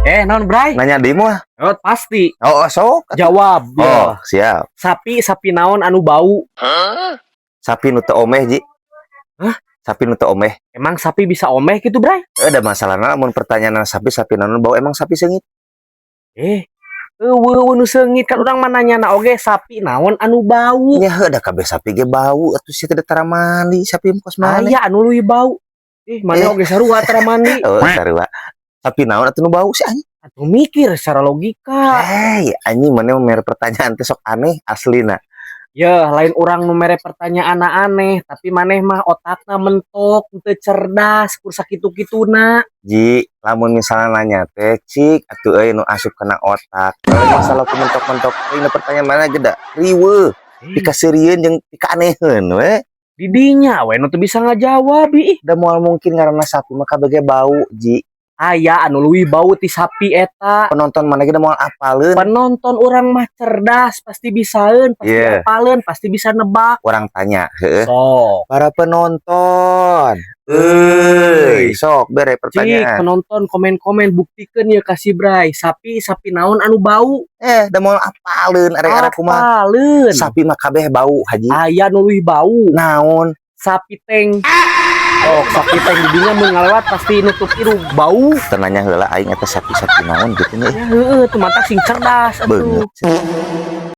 Eh, naon, Bray? Nanya deui moal? Oh, pasti. Oh, sok. Jawab. Oh, Ya. siap. Sapi, sapi naon anu bau? Sapi nu teu omeh, Ji. Hah? Sapi nu teu omeh. Emang sapi bisa omeh gitu, Bray? Eh, ada masalahna lamun pertanyaan sapi, sapi naon bau, emang sapi seungit? Eh, euweuh nu seungit, kan urang mah nanyana oge sapi naon anu bau. Ya heuh, da kabeh sapi ge bau atuh, sia teh tara mandi sapi kos maneh. Aya anu leuwih bau. Ih, mana Eh. oge sarua tara mandi. Oh, sarua. Sapi naon atuh nu bau sih, anjing? Atuh mikir secara logika. Hei, anjing, maneh mere pertanyaan teh sok aneh aslina. Ya, lain urang nu mere pertanyaan aneh, tapi maneh mah otakna mentok, teu cerdas, kur sakitu-kituna. Ji, lamun misalnya nanya teh cik atuh euy nu asup kana otak. Kalau masalah ku mentok-mentok euy, nu pertanyaan maneh ge da riweuh, pikaseurieun jeung pikaaneheun we. Didinya we nu teu bisa ngajawab ih. Da moal mungkin ngaranna sapi mah kabeh ge bau, Ji. Aya anu leuwih bau ti sapi eta. Penonton maneh ge da moal apaleun. Penonton urang mah cerdas, pasti bisaeun, pasti apaleun, pasti bisa nebak. Urang tanya, heueuh. Sok. Para penonton, euy, sok bere Cik, pertanyaan. Penonton komen-komen, buktikeun ya ka si Bray. Sapi, sapi naon anu bau? Eh, da moal apaleun arek-arek kumaha. Apaleun. Sapi mah kabeh bau, Haji. Aya nu leuwih bau. Naon? Sapi tank. Oh, sapi tank didinya mun ngalewat pasti nutup irung bau. Teu nanya heula aing eta sapi-sapi naon gitu nih. Ya heueuh, teu matak sing cerdas atuh. Beungeut.